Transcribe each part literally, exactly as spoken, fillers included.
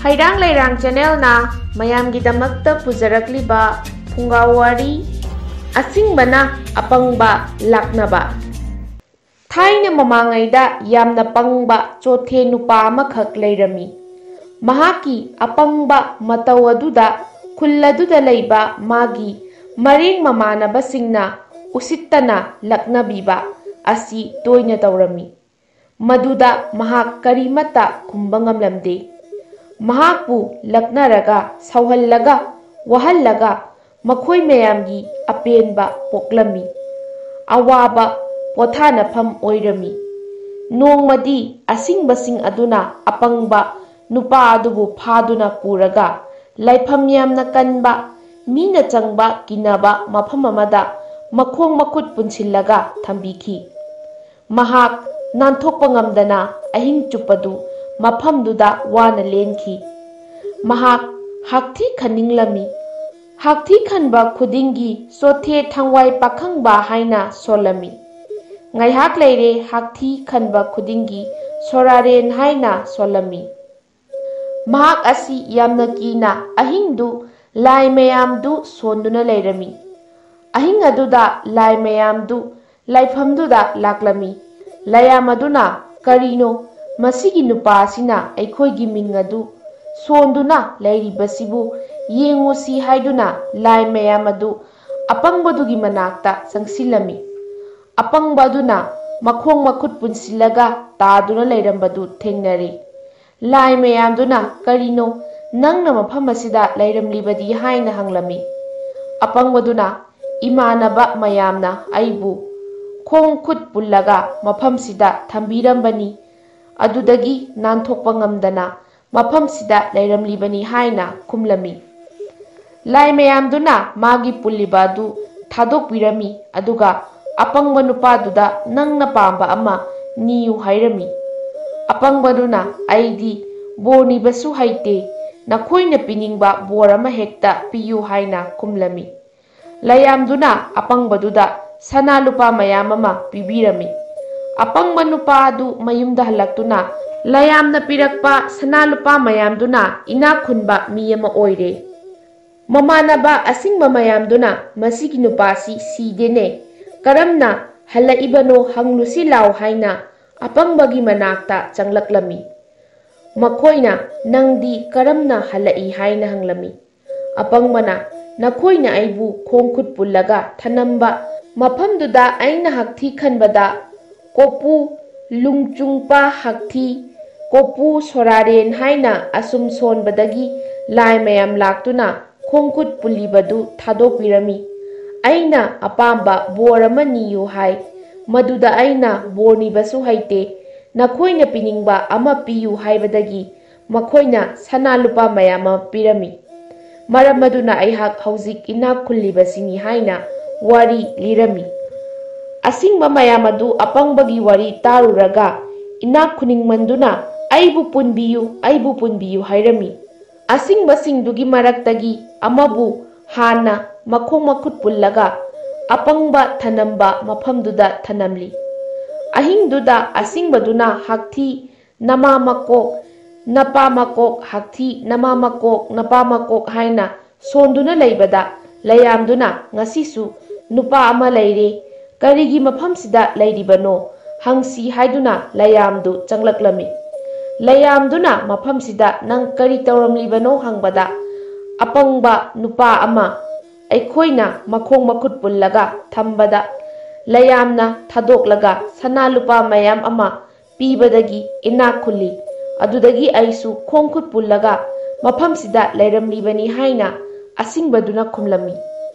ꯍꯩꯔꯥꯡ ꯂꯩꯔꯥꯡ ꯆꯦꯅꯦꯜꯅ ꯃꯌꯥꯝꯒꯤꯗꯃꯛꯇ ꯄꯨꯖꯔꯛꯂꯤꯕ ꯐꯨꯡꯒꯥ ꯋꯥꯔꯤ, ꯑꯁꯤꯡꯕꯅ ꯑꯄꯪꯕ ꯂꯥꯛꯅꯕ꯫ ꯊꯥꯏꯅ ꯃꯃꯥꯡꯉꯩꯗ ꯌꯥꯝꯅ ꯄꯪꯕ ꯆꯣꯊꯦ ꯅꯨꯄꯥ ꯑꯃꯈꯛ ꯂꯩꯔꯝꯃꯤ꯫ ꯃꯍꯥꯛꯀꯤ ꯑꯄꯪꯕ ꯃꯇꯧ ꯑꯗꯨꯗ ꯈꯨꯜ ꯑꯗꯨꯗ ꯂꯩꯕ ꯃꯥꯒꯤ ꯃꯔꯦꯡ ꯃꯃꯥꯟꯅꯕꯁꯤꯡꯅ ꯎꯁꯤꯠꯇꯅ ꯂꯛꯅꯕꯤꯕ ꯑꯁꯤ ꯇꯣꯏꯅ ꯇꯧꯔꯝꯃꯤ꯫ ꯃꯗꯨꯗ ꯃꯍꯥꯛ ꯀꯔꯤꯃꯠꯇ ꯈꯨꯝꯕ ꯉꯝꯂꯝꯗꯦ꯫ ꯃꯍꯥꯛꯄꯨ ꯂꯛꯅꯔꯒ, ꯁꯥꯎꯍꯜꯂꯒ, ꯋꯥꯍꯜꯂꯒ ꯃꯈꯣꯏ ꯃꯌꯥꯝꯒꯤ ꯑꯄꯦꯟꯕ ꯄꯣꯛꯂꯝꯃꯤ꯫ ꯑꯋꯥꯕ ꯄꯣꯊꯥꯅꯐꯝ ꯑꯣꯏꯔꯝꯃꯤ꯫ ꯅꯣꯡꯃꯗꯤ ꯑꯁꯤꯡꯕꯁꯤꯡ ꯑꯗꯨꯅ ꯑꯄꯪꯕ ꯅꯨꯄꯥ ꯑꯗꯨꯕꯨ ꯐꯥꯗꯨꯅ ꯄꯨꯔꯒ ꯂꯥꯏꯐꯝ ꯌꯥꯝꯅ ꯀꯟꯕ, ꯃꯤꯅ ꯆꯪꯕ ꯀꯤꯅꯕ ꯃꯐꯝ ꯑꯃꯗ ꯃꯈꯣꯡ ꯃꯈꯨꯠ ꯄꯨꯟꯁꯤꯜꯂꯒ ꯊꯝꯕꯤꯈꯤ꯫ ꯃꯍꯥꯛ ꯅꯥꯟꯊꯣꯛꯄ ꯉꯝꯗꯅ ꯑꯍꯤꯡ ꯆꯨꯞꯄꯗꯨ ꯃꯐꯝꯗꯨꯗ ꯋꯥꯅ ꯂꯦꯟꯈꯤ꯫ ꯃꯍꯥꯛ ꯍꯥꯛꯊꯤ ꯈꯟꯅꯤꯡꯂꯝꯃꯤ꯫ ꯍꯥꯛꯊꯤ ꯈꯟꯕ ꯈꯨꯗꯤꯡꯒꯤ ꯆꯣꯊꯦ ꯊꯋꯥꯏ ꯄꯥꯈꯪꯕ ꯍꯥꯏꯅ ꯁꯣꯜꯂꯝꯃꯤ꯫ ꯉꯥꯏꯍꯥꯛ ꯂꯩꯔꯦ ꯍꯥꯛꯊꯤ ꯈꯟꯕ ꯈꯨꯗꯤꯡꯒꯤ ꯁꯣꯔꯥꯔꯦꯟ ꯍꯥꯏꯅ ꯁꯣꯜꯂꯝꯃꯤ꯫ ꯃꯍꯥꯛ ꯑꯁꯤ ꯌꯥꯝꯅ ꯀꯤꯅ ꯑꯍꯤꯡꯗꯨ ꯂꯥꯏ ꯃꯌꯥꯝꯗꯨ ꯁꯣꯟꯗꯨꯅ ꯂꯩꯔꯝꯃꯤ꯫ ꯑꯍꯤꯡ ꯑꯗꯨꯗ ꯂꯥꯏ ꯃꯌꯥꯝꯗꯨ ꯂꯥꯏꯐꯝꯗꯨꯗ ꯂꯥꯛꯂꯝꯃꯤ꯫ ꯂꯥꯏꯌꯥꯝ ꯑꯗꯨꯅ, "ꯀꯔꯤꯅꯣ, ꯃꯁꯤꯒꯤ ꯅꯨꯄꯥ ꯑꯁꯤꯅ ꯑꯩꯈꯣꯏꯒꯤ ꯃꯤꯡ ꯑꯗꯨ ꯁꯣꯟꯗꯨꯅ ꯂꯩꯔꯤꯕꯁꯤꯕꯨ ꯌꯦꯡꯉꯨꯁꯤ" ꯍꯥꯏꯗꯨꯅ ꯂꯥꯏ ꯃꯌꯥꯝ ꯑꯗꯨ ꯑꯄꯪꯕꯗꯨꯒꯤ ꯃꯅꯥꯛꯇ ꯆꯪꯁꯤꯜꯂꯝꯃꯤ꯫ ꯑꯄꯪꯕ ꯑꯗꯨꯅ ꯃꯈꯣꯡ ꯃꯈꯨꯠ ꯄꯨꯟꯁꯤꯜꯂꯒ ꯇꯥꯗꯨꯅ ꯂꯩꯔꯝꯕꯗꯨ ꯊꯦꯡꯅꯔꯦ꯫ ꯂꯥꯏ ꯃꯌꯥꯝꯗꯨꯅ, "ꯀꯔꯤꯅꯣ, ꯅꯪꯅ ꯃꯐꯝ ꯑꯁꯤꯗ ꯂꯩꯔꯝꯂꯤꯕꯗꯤ?" ꯍꯥꯏꯅ ꯍꯪꯂꯝꯃꯤ꯫ ꯑꯄꯪꯕꯗꯨꯅ, "ꯏꯃꯥꯟꯅꯕ ꯃꯌꯥꯝꯅ ꯑꯩꯕꯨ ꯈꯣꯡ ꯈꯨꯠ ꯄꯨꯜꯂꯒ ꯃꯐꯝꯁꯤꯗ ꯊꯝꯕꯤꯔꯝꯕꯅꯤ꯫ ꯑꯗꯨꯗꯒꯤ ꯅꯥꯟꯊꯣꯛꯄ ꯉꯝꯗꯅ ꯃꯐꯝꯁꯤꯗ ꯂꯩꯔꯝꯂꯤꯕꯅꯤ" ꯍꯥꯏꯅ ꯈꯨꯝꯂꯝꯃꯤ꯫ ꯂꯥꯏ ꯃꯌꯥꯝꯗꯨꯅ ꯃꯥꯒꯤ ꯄꯨꯜꯂꯤꯕ ꯑꯗꯨ ꯊꯥꯗꯣꯛꯄꯤꯔꯝꯃꯤ, ꯑꯗꯨꯒ ꯑꯄꯪꯕ ꯅꯨꯄꯥꯗꯨꯗ, "ꯅꯪꯅ ꯄꯥꯝꯕ ꯑꯃ ꯅꯤꯌꯨ" ꯍꯥꯏꯔꯝꯃꯤ꯫ ꯑꯄꯪꯕꯗꯨꯅ, "ꯑꯩꯗꯤ ꯕꯣꯔ ꯅꯤꯕꯁꯨ ꯍꯩꯇꯦ, ꯅꯈꯣꯏꯅ ꯄꯤꯅꯤꯡꯕ ꯕꯣꯔ ꯑꯃ ꯍꯦꯛꯇ ꯄꯤꯌꯨ" ꯍꯥꯏꯅ ꯈꯨꯝꯂꯝꯃꯤ꯫ ꯂꯥꯏꯌꯥꯝꯗꯨꯅ ꯑꯄꯪꯕꯗꯨꯗ ꯁꯅꯥ ꯂꯨꯄꯥ ꯃꯌꯥꯝ ꯑꯃ ꯄꯤꯕꯤꯔꯝꯃꯤ꯫ ꯑꯄꯪꯕ ꯅꯨꯄꯥ ꯑꯗꯨ ꯃꯌꯨꯝꯗ ꯍꯜꯂꯛꯇꯨꯅ ꯂꯌꯥꯝꯅ ꯄꯤꯔꯛꯄ ꯁꯅꯥ ꯂꯨꯄꯥ ꯃꯌꯥꯝꯗꯨꯅ ꯏꯅꯥꯛ ꯈꯨꯟꯕ ꯃꯤ ꯑꯃ ꯑꯣꯏꯔꯦ꯫ ꯃꯃꯥꯟꯅꯕ ꯑꯁꯤꯡꯕ ꯃꯌꯥꯝꯗꯨꯅ ꯃꯁꯤꯒꯤ ꯅꯨꯄꯥꯁꯤ ꯁꯤꯗꯦꯅꯦ, ꯀꯔꯝꯅ ꯍꯜꯂꯛꯏꯕꯅꯣ ꯍꯪꯂꯨꯁꯤ ꯂꯥꯎ ꯍꯥꯏꯅ ꯑꯄꯪꯕꯒꯤ ꯃꯅꯥꯛꯇ ꯆꯪꯂꯛꯂꯝꯃꯤ꯫ ꯃꯈꯣꯏꯅ, "ꯅꯪꯗꯤ ꯀꯔꯝꯅ ꯍꯜꯂꯛꯏ?" ꯍꯥꯏꯅ ꯍꯪꯂꯝꯃꯤ꯫ ꯑꯄꯪꯕꯅ, "ꯅꯈꯣꯏꯅ ꯑꯩꯕꯨ ꯈꯣꯡ ꯈꯨꯠ ꯄꯨꯜꯂꯒ ꯊꯅꯝꯕ ꯃꯐꯝꯗꯨꯗ ꯑꯩꯅ ꯍꯛꯊꯤ ꯈꯟꯕꯗ ꯀꯣꯄꯨ ꯂꯨꯡꯆꯨꯡꯄꯥ ꯍꯛꯊꯤ, ꯀꯣꯄꯨ ꯁꯣꯔꯥꯔꯦꯟ ꯍꯥꯏꯅ ꯑꯁꯨꯝ ꯁꯣꯟꯕꯗꯒꯤ ꯂꯥꯏ ꯃꯌꯥꯝ ꯂꯥꯛꯇꯨꯅ ꯈꯣꯡ ꯈꯨꯠ ꯄꯨꯜꯂꯤꯕꯗꯨ ꯊꯥꯗꯣꯛꯄꯤꯔꯝꯃꯤ꯫ ꯑꯩꯅ ꯑꯄꯥꯝꯕ ꯕꯣꯔ ꯑꯃ ꯅꯤꯌꯨ ꯍꯥꯏ꯫ ꯃꯗꯨꯗ ꯑꯩꯅ ꯕꯣꯔ ꯅꯤꯕꯁꯨ ꯍꯩꯇꯦ꯫ ꯅꯈꯣꯏꯅ ꯄꯤꯅꯤꯡꯕ ꯑꯃ ꯄꯤꯌꯨ ꯍꯥꯏꯕꯗꯒꯤ ꯃꯈꯣꯏꯅ ꯁꯅꯥ ꯂꯨꯄꯥ ꯃꯌꯥꯝ ꯑꯃ ꯄꯤꯔꯝꯃꯤ꯫ ꯃꯔꯝ ꯑꯗꯨꯅ ꯑꯩꯍꯥꯛ ꯍꯧꯖꯤꯛ ꯏꯅꯥꯛ ꯈꯨꯜꯂꯤꯕꯁꯤꯅꯤ" ꯍꯥꯏꯅ ꯋꯥꯔꯤ ꯂꯤꯔꯝꯃꯤ꯫ ꯑꯁꯤꯡꯕ ꯃꯌꯥꯝ ꯑꯗꯨ ꯑꯄꯪꯕꯒꯤ ꯋꯥꯔꯤ ꯇꯥꯔꯨꯔꯒ ꯏꯅꯥꯛ ꯈꯨꯅꯤꯡꯃꯟꯗꯨꯅ, "ꯑꯩꯕꯨ ꯄꯨꯟꯕꯤꯌꯨ, ꯑꯩꯕꯨ ꯄꯨꯟꯕꯤꯌꯨ" ꯍꯥꯏꯔꯝꯃꯤ꯫ ꯑꯁꯤꯡꯕꯁꯤꯡꯗꯨꯒꯤ ꯃꯔꯛꯇꯒꯤ ꯑꯃꯕꯨ ꯍꯥꯟꯅ ꯃꯈꯣꯡ ꯃꯈꯨꯠ ꯄꯨꯜꯂꯒ ꯑꯄꯪꯕ ꯊꯅꯝꯕ ꯃꯐꯝꯗꯨꯗ ꯊꯅꯝꯂꯤ꯫ ꯑꯍꯤꯡꯗꯨꯗ ꯑꯁꯤꯡꯕꯗꯨꯅ ꯍꯛꯊꯤ ꯅꯃꯥ ꯃꯀꯣꯛ, ꯅꯄꯥ ꯃꯀꯣꯛ, ꯍꯛꯊꯤ ꯅꯃꯥ ꯃꯀꯣꯛ, ꯅꯄꯥ ꯃꯀꯣꯛ ꯍꯥꯏꯅ ꯁꯣꯟꯗꯨꯅ ꯂꯩꯕꯗ, ꯂꯌꯥꯝꯗꯨꯅ ꯉꯁꯤꯁꯨ ꯅꯨꯄꯥ ꯑꯃ ꯂꯩꯔꯦ, ꯀꯔꯤꯒꯤ ꯃꯐꯝꯁꯤꯗ ꯂꯩꯔꯤꯕꯅꯣ ꯍꯪꯁꯤ ꯍꯥꯏꯗꯨꯅ ꯂꯌꯥꯝꯗꯨ ꯆꯪꯂꯛꯂꯝꯃꯤ꯫ ꯂꯌꯥꯝꯗꯨꯅ ꯃꯐꯝꯁꯤꯗ ꯅꯪ ꯀꯔꯤ ꯇꯧꯔꯝꯂꯤꯕꯅꯣ ꯍꯪꯕꯗ, ꯑꯄꯪꯕ ꯅꯨꯄꯥ ꯑꯃ ꯑꯩꯈꯣꯏꯅ ꯃꯈꯣꯡ ꯃꯈꯨꯠ ꯄꯨꯜꯂꯒ ꯊꯝꯕꯗ, ꯂꯌꯥꯝꯅ ꯊꯥꯗꯣꯛꯂꯒ ꯁꯅꯥ ꯂꯨꯄꯥ ꯃꯌꯥꯝ ꯑꯃ ꯄꯤꯕꯗꯒꯤ ꯏꯅꯥꯛ ꯈꯨꯜꯂꯤ꯫ ꯑꯗꯨꯗꯒꯤ ꯑꯩꯁꯨ ꯈꯣꯡ ꯈꯨꯠ ꯄꯨꯜꯂꯒ ꯃꯐꯝꯁꯤꯗ ꯂꯩꯔꯝꯂꯤꯕꯅꯤ ꯍꯥꯏꯅ ꯑꯁꯤꯡꯕꯗꯨꯅ ꯈꯨꯝꯂꯝꯃꯤ꯫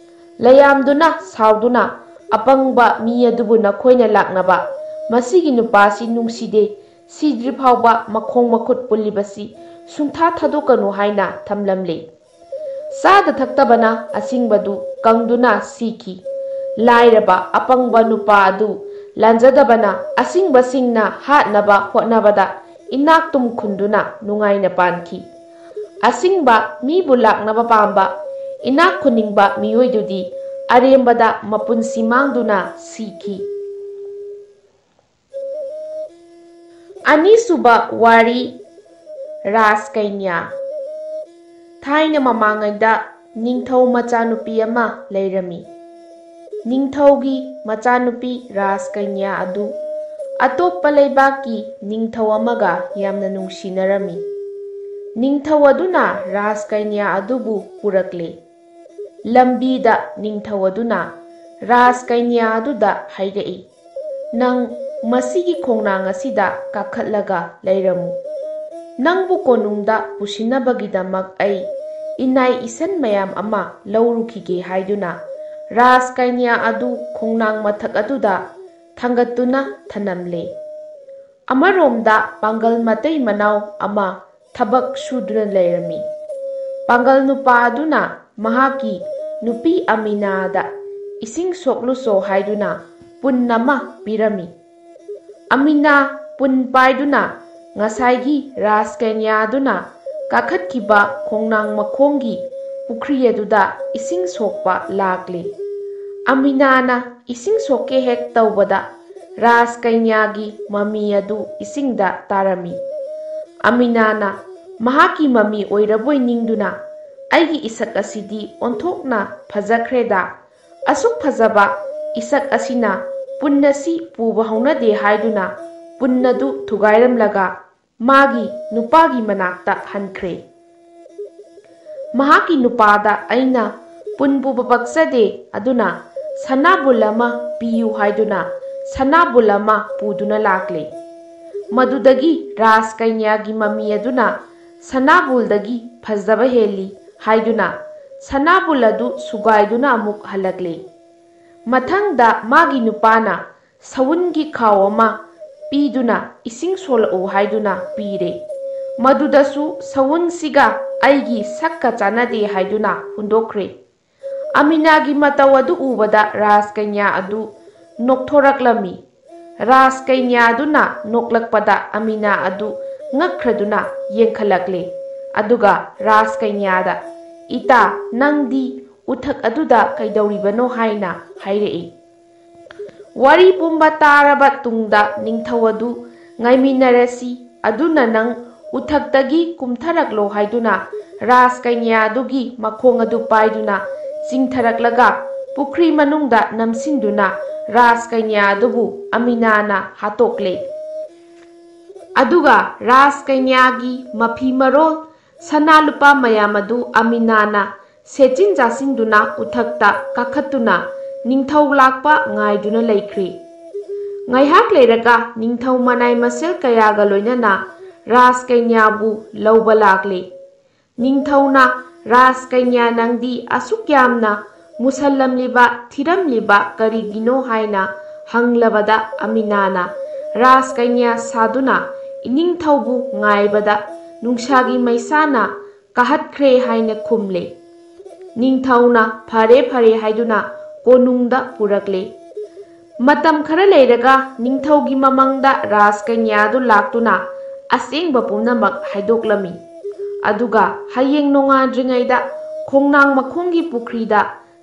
ꯂꯌꯥꯝꯗꯨꯅ ꯁꯥꯎꯗꯨꯅ, "ꯑꯄꯪꯕ ꯃꯤ ꯑꯗꯨꯕꯨ ꯅꯈꯣꯏꯅ ꯂꯥꯛꯅꯕ ꯃꯁꯤꯒꯤ ꯅꯨꯄꯥꯁꯤ ꯅꯨꯡꯁꯤꯗꯦ, ꯁꯤꯗ꯭ꯔꯤ ꯐꯥꯎꯕ ꯃꯈꯣꯡ ꯃꯈꯨꯠ ꯄꯨꯜꯂꯤꯕꯁꯤ ꯁꯨꯡꯊꯥ ꯊꯥꯗꯣꯛꯀꯅꯨ" ꯍꯥꯏꯅ ꯊꯝꯂꯝꯂꯦ꯫ ꯆꯥꯗ ꯊꯛꯇꯕꯅ ꯑꯁꯤꯡꯕꯗꯨ ꯀꯪꯗꯨꯅ ꯁꯤꯈꯤ꯫ ꯂꯥꯏꯔꯕ ꯑꯄꯪꯕ ꯅꯨꯄꯥ ꯑꯗꯨ ꯂꯥꯟꯖꯗꯕꯅ ꯑꯁꯤꯡꯕꯁꯤꯡꯅ ꯍꯥꯠꯅꯕ ꯍꯣꯠꯅꯕꯗ ꯏꯅꯥꯛ ꯇꯨꯝ ꯈꯨꯟꯗꯨꯅ ꯅꯨꯡꯉꯥꯏꯅ ꯄꯥꯟꯈꯤ꯫ ꯑꯁꯤꯡꯕ ꯃꯤꯕꯨ ꯂꯥꯛꯅꯕ ꯄꯥꯝꯕ ꯏꯅꯥꯛ ꯈꯨꯟꯅꯤꯡꯕ ꯃꯤꯑꯣꯏꯗꯨꯗꯤ ꯑꯔꯦꯝꯕꯗ ꯃꯄꯨꯟꯁꯤ ꯃꯥꯡꯗꯨꯅ ꯁꯤꯈꯤ꯫ ꯑꯅꯤꯁꯨꯕ ꯋꯥꯔꯤ, ꯔꯥꯖꯀꯩꯅ꯭ꯌꯥ꯫ ꯊꯥꯏꯅ ꯃꯃꯥꯡꯉꯩꯗ ꯅꯤꯡꯊꯧ ꯃꯆꯥꯅꯨꯄꯤ ꯑꯃ ꯂꯩꯔꯝꯃꯤ꯫ ꯅꯤꯡꯊꯧꯒꯤ ꯃꯆꯥꯅꯨꯄꯤ ꯔꯥꯖꯀꯩꯅ꯭ꯌꯥ ꯑꯗꯨ ꯑꯇꯣꯞꯄ ꯂꯩꯕꯥꯛꯀꯤ ꯅꯤꯡꯊꯧ ꯑꯃꯒ ꯌꯥꯝꯅ ꯅꯨꯡꯁꯤꯅꯔꯝꯃꯤ꯫ ꯅꯤꯡꯊꯧ ꯑꯗꯨꯅ ꯔꯥꯖꯀꯩꯅ꯭ꯌꯥ ꯑꯗꯨꯕꯨ ꯄꯨꯔꯛꯂꯦ꯫ ꯂꯝꯕꯤꯗ ꯅꯤꯡꯊꯧ ꯑꯗꯨꯅ ꯔꯥꯖꯀꯩꯅ꯭ꯌꯥ ꯑꯗꯨꯗ ꯍꯥꯏꯔꯛꯏ, "ꯅꯪ ꯃꯁꯤꯒꯤ ꯈꯣꯡꯅꯥꯡ ꯑꯁꯤꯗ ꯀꯥꯈꯠꯂꯒ ꯂꯩꯔꯝꯃꯨ꯫ ꯅꯪꯕꯨ ꯀꯣꯅꯨꯡꯗ ꯄꯨꯁꯤꯟꯅꯕꯒꯤꯗꯃꯛ ꯑꯩ ꯏꯅꯥꯏ ꯏꯁꯟ ꯃꯌꯥꯝ ꯑꯃ ꯂꯧꯔꯨꯈꯤꯒꯦ" ꯍꯥꯏꯗꯨꯅ ꯔꯥꯖꯀꯩꯅ꯭ꯌꯥ ꯑꯗꯨ ꯈꯣꯡꯅꯥꯡ ꯃꯊꯛ ꯑꯗꯨꯗ ꯊꯥꯡꯒꯠꯇꯨꯅ ꯊꯅꯝꯂꯦ꯫ ꯑꯃꯔꯣꯝꯗ ꯄꯥꯡꯒꯜ ꯃꯇꯩ ꯃꯅꯥꯎ ꯑꯃ ꯊꯕꯛ ꯁꯨꯗꯨꯅ ꯂꯩꯔꯝꯃꯤ꯫ ꯄꯥꯡꯒꯜ ꯅꯨꯄꯥ ꯑꯗꯨꯅ ꯃꯍꯥꯛꯀꯤ ꯅꯨꯄꯤ ꯑꯃꯤꯅꯥꯗ ꯏꯁꯤꯡ ꯁꯣꯛꯂꯨꯆꯣ ꯍꯥꯏꯗꯨꯅ ꯄꯨꯟ ꯑꯃ ꯄꯤꯔꯝꯃꯤ꯫ ꯑꯃꯤꯅꯥ ꯄꯨꯟ ꯄꯥꯏꯗꯨꯅ ꯉꯁꯥꯏꯒꯤ ꯔꯥꯖꯀꯩꯅ꯭ꯌꯥ ꯑꯗꯨꯅ ꯀꯥꯈꯠꯈꯤꯕ ꯈꯣꯡꯅꯥꯡ ꯃꯈꯣꯡꯒꯤ ꯄꯨꯈ꯭ꯔꯤ ꯑꯗꯨꯗ ꯏꯁꯤꯡ ꯁꯣꯛꯄ ꯂꯥꯛꯂꯤ꯫ ꯑꯃꯤꯅꯥꯅ ꯏꯁꯤꯡ ꯁꯣꯛꯀꯦ ꯍꯦꯛ ꯇꯧꯕꯗ ꯔꯥꯖꯀꯩꯅ꯭ꯌꯥꯒꯤ ꯃꯃꯤ ꯑꯗꯨ ꯏꯁꯤꯡꯗ ꯇꯥꯔꯝꯃꯤ꯫ ꯑꯃꯤꯅꯥꯅ ꯃꯍꯥꯛꯀꯤ ꯃꯃꯤ ꯑꯣꯏꯔꯕꯣꯏ ꯅꯤꯡꯗꯨꯅ, "ꯑꯩꯒꯤ ꯏꯁꯛ ꯑꯁꯤꯗꯤ ꯑꯣꯟꯊꯣꯛꯅ ꯐꯖꯈ꯭ꯔꯦꯗ꯫ ꯑꯁꯨꯛ ꯐꯖꯕ ꯏꯁꯛ ꯑꯁꯤꯅ ꯄꯨꯟ ꯑꯁꯤ ꯄꯨꯕ ꯍꯧꯅꯗꯦ" ꯍꯥꯏꯗꯨꯅ ꯄꯨꯟ ꯑꯗꯨ ꯊꯨꯒꯥꯏꯔꯝꯂꯒ ꯃꯥꯒꯤ ꯅꯨꯄꯥꯒꯤ ꯃꯅꯥꯛꯇ ꯍꯟꯈ꯭ꯔꯦ꯫ ꯃꯍꯥꯛꯀꯤ ꯅꯨꯄꯥꯗ ꯑꯩꯅ ꯄꯨꯟ ꯄꯨꯕ ꯄꯛꯆꯗꯦ, ꯑꯗꯨꯅ ꯁꯅꯥꯕꯨꯜ ꯑꯃ ꯄꯤꯌꯨ ꯍꯥꯏꯗꯨꯅ ꯁꯅꯥꯕꯨꯜ ꯑꯃ ꯄꯨꯗꯨꯅ ꯂꯥꯛꯂꯦ꯫ ꯃꯗꯨꯗꯒꯤ ꯔꯥꯖꯀꯩꯅ꯭ꯌꯥꯒꯤ ꯃꯃꯤ ꯑꯗꯨꯅ ꯁꯅꯥꯕꯨꯜꯗꯒꯤ ꯐꯖꯕ ꯍꯦꯜꯂꯤ ꯍꯥꯏꯗꯨꯅ ꯁꯅꯥꯕꯨꯜ ꯑꯗꯨ ꯁꯨꯒꯥꯏꯗꯨꯅ ꯑꯃꯨꯛ ꯍꯜꯂꯛꯂꯦ꯫ ꯃꯊꯪꯗ ꯃꯥꯒꯤ ꯅꯨꯄꯥꯅ ꯁꯎꯟꯒꯤ ꯈꯥꯎ ꯑꯃ ꯄꯤꯗꯨꯅ ꯏꯁꯤꯡ ꯁꯣꯛꯂꯛꯎ ꯍꯥꯏꯗꯨꯅ ꯄꯤꯔꯦ꯫ ꯃꯗꯨꯗꯁꯨ ꯁꯎꯟꯁꯤꯒ ꯑꯩꯒꯤ ꯁꯛꯀ ꯆꯥꯟꯅꯗꯦ ꯍꯥꯏꯗꯨꯅ ꯍꯨꯟꯗꯣꯛꯈ꯭ꯔꯦ꯫ ꯑꯃꯤꯅꯥꯒꯤ ꯃꯇꯧ ꯑꯗꯨ ꯎꯕꯗ ꯔꯥꯖꯀꯩꯅ꯭ꯌꯥ ꯑꯗꯨ ꯅꯣꯛꯊꯣꯔꯛꯂꯝꯃꯤ꯫ ꯔꯥꯖꯀꯩꯅ꯭ꯌꯥ ꯑꯗꯨꯅ ꯅꯣꯛꯂꯛꯄꯗ ꯑꯃꯤꯅꯥ ꯑꯗꯨ ꯉꯛꯈ꯭ꯔꯗꯨꯅ ꯌꯦꯡꯈꯠꯂꯛꯂꯦ꯫ ꯑꯗꯨꯒ ꯔꯥꯖꯀꯩꯅ꯭ꯌꯥꯗ, "ꯏꯇꯥ, ꯅꯪꯗꯤ ꯎꯊꯛ ꯑꯗꯨꯗ ꯀꯩꯗꯧꯔꯤꯕꯅꯣ?" ꯍꯥꯏꯅ ꯍꯥꯏꯔꯛꯏ꯫ ꯋꯥꯔꯤ ꯄꯨꯝꯕ ꯇꯥꯔꯕ ꯇꯨꯡꯗ ꯅꯤꯡꯊꯧ ꯑꯗꯨ "ꯉꯥꯏꯃꯤꯟꯅꯔꯁꯤ, ꯑꯗꯨꯅ ꯅꯪ ꯎꯊꯛꯇꯒꯤ ꯀꯨꯝꯊꯔꯛꯂꯣ" ꯍꯥꯏꯗꯨꯅ ꯔꯥꯖ ꯀꯩꯅ꯭ꯌꯥꯗꯨꯒꯤ ꯃꯈꯣꯡ ꯑꯗꯨ ꯄꯥꯏꯗꯨꯅ ꯆꯤꯡꯊꯔꯛꯂꯒ ꯄꯨꯈ꯭ꯔꯤ ꯃꯅꯨꯡꯗ ꯅꯝꯁꯤꯟꯗꯨꯅ ꯔꯥꯖ ꯀꯩꯅ꯭ꯌꯥ ꯑꯗꯨꯕꯨ ꯑꯃꯤꯅꯥꯅ ꯍꯥꯠꯇꯣꯛꯂꯦ꯫ ꯑꯗꯨꯒ ꯔꯥꯖ ꯀꯩꯅ꯭ꯌꯥꯒꯤ ꯃꯐꯤ ꯃꯔꯣꯜ, ꯁꯅꯥ ꯂꯨꯄꯥ ꯃꯌꯥꯝ ꯑꯗꯨ ꯑꯃꯤꯅꯥꯅ ꯁꯦꯠꯆꯤꯟ ꯆꯥꯁꯤꯟꯗꯨꯅ ꯎꯊꯛꯇ ꯀꯥꯈꯠꯇꯨꯅ ꯅꯤꯡꯊꯧ ꯂꯥꯛꯄ ꯉꯥꯏꯗꯨꯅ ꯂꯩꯈ꯭ꯔꯦ꯫ ꯉꯥꯏꯍꯥꯛ ꯂꯩꯔꯒ ꯅꯤꯡꯊꯧ ꯃꯅꯥꯏ ꯃꯁꯦꯜ ꯀꯌꯥꯒ ꯂꯣꯏꯅꯅ ꯔꯥꯖ ꯀꯩꯅ꯭ꯌꯥꯕꯨ ꯂꯧꯕ ꯂꯥꯛꯂꯦ꯫ ꯅꯤꯡꯊꯧꯅ, "ꯔꯥꯖ ꯀꯩꯅ꯭ꯌꯥ, ꯅꯪꯗꯤ ꯑꯁꯨꯛ ꯌꯥꯝꯅ ꯃꯨꯁꯜꯂꯝꯂꯤꯕ, ꯊꯤꯔꯝꯂꯤꯕ ꯀꯔꯤꯒꯤꯅꯣ?" ꯍꯥꯏꯅ ꯍꯪꯂꯕꯗ, ꯑꯃꯤꯅꯥꯅ ꯔꯥꯖ ꯀꯩꯅ꯭ꯌꯥ ꯁꯥꯗꯨꯅ ꯏꯅꯤꯡꯊꯧꯕꯨ ꯉꯥꯏꯕꯗ ꯅꯨꯡꯁꯥꯒꯤ ꯃꯩꯁꯥꯅ ꯀꯥꯍꯠꯈ꯭ꯔꯦ ꯍꯥꯏꯅ ꯈꯨꯝꯂꯦ꯫ ꯅꯤꯡꯊꯧꯅ "ꯐꯔꯦ, ꯐꯔꯦ" ꯍꯥꯏꯗꯨꯅ ꯀꯣꯅꯨꯡꯗ ꯄꯨꯔꯛꯂꯦ꯫ ꯃꯇꯝ ꯈꯔ ꯂꯩꯔꯒ ꯅꯤꯡꯊꯧꯒꯤ ꯃꯃꯥꯡꯗ ꯔꯥꯖ ꯀꯩꯅ꯭ꯌꯥꯗꯨ ꯂꯥꯛꯇꯨꯅ ꯑꯁꯦꯡꯕ ꯄꯨꯝꯅꯃꯛ ꯍꯥꯏꯗꯣꯛꯂꯝꯃꯤ꯫ ꯑꯗꯨꯒ ꯍꯌꯦꯡ ꯅꯣꯡꯉꯥꯟꯗ꯭ꯔꯤꯉꯩꯗ ꯈꯣꯡꯅꯥꯡ ꯃꯈꯣꯡꯒꯤ ꯄꯨꯈ꯭ꯔꯤꯗ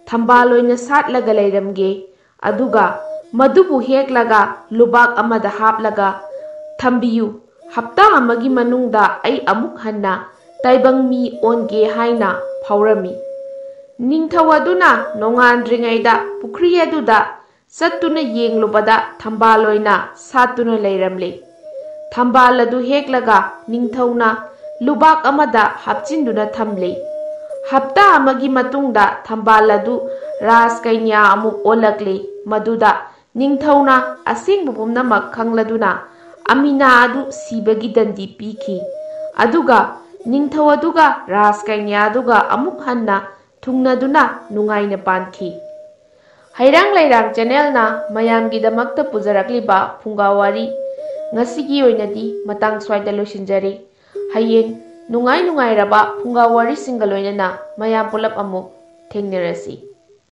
ꯊꯝꯕꯥꯜ ꯑꯣꯏꯅ ꯁꯥꯠꯂꯒ ꯂꯩꯔꯝꯒꯦ, ꯑꯗꯨꯒ ꯃꯗꯨꯕꯨ ꯍꯦꯛꯂꯒ ꯂꯨꯕꯥꯛ ꯑꯃꯗ ꯍꯥꯞꯂꯒ ꯊꯝꯕꯤꯌꯨ꯫ ꯍꯞꯇꯥ ꯑꯃꯒꯤ ꯃꯅꯨꯡꯗ ꯑꯩ ꯑꯃꯨꯛ ꯍꯟꯅ ꯇꯥꯏꯕꯪ ꯃꯤ ꯑꯣꯟꯒꯦ ꯍꯥꯏꯅ ꯐꯥꯎꯔꯝꯃꯤ꯫ ꯅꯤꯡꯊꯧ ꯑꯗꯨꯅ ꯅꯣꯡꯉꯥꯟꯗ꯭ꯔꯤꯉꯩꯗ ꯄꯨꯈ꯭ꯔꯤ ꯑꯗꯨꯗ ꯆꯠꯇꯨꯅ ꯌꯦꯡꯂꯨꯕꯗ ꯊꯝꯕꯥꯜ ꯑꯣꯏꯅ ꯁꯥꯠꯇꯨꯅ ꯂꯩꯔꯝꯂꯦ꯫ ꯊꯝꯕꯥꯜ ꯑꯗꯨ ꯍꯦꯛꯂꯒ ꯅꯤꯡꯊꯧꯅ ꯂꯨꯕꯥꯛ ꯑꯃꯗ ꯍꯥꯞꯆꯤꯟꯗꯨꯅ ꯊꯝꯂꯦ꯫ ꯍꯞꯇꯥ ꯑꯃꯒꯤ ꯃꯇꯨꯡꯗ ꯊꯝꯕꯥꯜ ꯑꯗꯨ ꯔꯥꯖ ꯀꯩꯅ꯭ꯌꯥ ꯑꯃꯨꯛ ꯑꯣꯜꯂꯛꯂꯦ꯫ ꯃꯗꯨꯗ ꯅꯤꯡꯊꯧꯅ ꯑꯁꯦꯡꯕ ꯄꯨꯝꯅꯃꯛ ꯈꯪꯂꯗꯨꯅ ꯑꯃꯤꯅꯥ ꯑꯗꯨ ꯁꯤꯕꯒꯤ ꯗꯟꯗꯤ ꯄꯤꯈꯤ꯫ ꯑꯗꯨꯒ ꯅꯤꯡꯊꯧ ꯑꯗꯨꯒ ꯔꯥꯖ ꯀꯩꯅ꯭ꯌꯥ ꯑꯗꯨꯒ ꯑꯃꯨꯛ ꯍꯟꯅ ꯊꯨꯡꯅꯗꯨꯅ ꯅꯨꯡꯉꯥꯏꯅ ꯄꯥꯟꯈꯤ꯫ ꯍꯩꯔꯥꯡ ꯂꯩꯔꯥꯡ ꯆꯦꯅꯦꯜꯅ ꯃꯌꯥꯝꯒꯤꯗꯃꯛꯇ ꯄꯨꯖꯔꯛꯂꯤꯕ ꯐꯨꯡꯒꯥ ꯋꯥꯔꯤ ꯉꯁꯤꯒꯤ ꯑꯣꯏꯅꯗꯤ ꯃꯇꯥꯡ ꯁ꯭ꯋꯥꯏꯗ ꯂꯣꯏꯁꯤꯟꯖꯔꯦ꯫ ꯍꯌꯦꯡ ꯅꯨꯡꯉꯥꯏ ꯅꯨꯡꯉꯥꯏꯔꯕ ꯐꯨꯡꯒꯥ ꯋꯥꯔꯤꯁꯤꯡꯒ ꯂꯣꯏꯅꯅ ꯃꯌꯥꯝ ꯄꯨꯂꯞ ꯑꯃꯨꯛ ꯊꯦꯡꯅꯔꯁꯤ꯫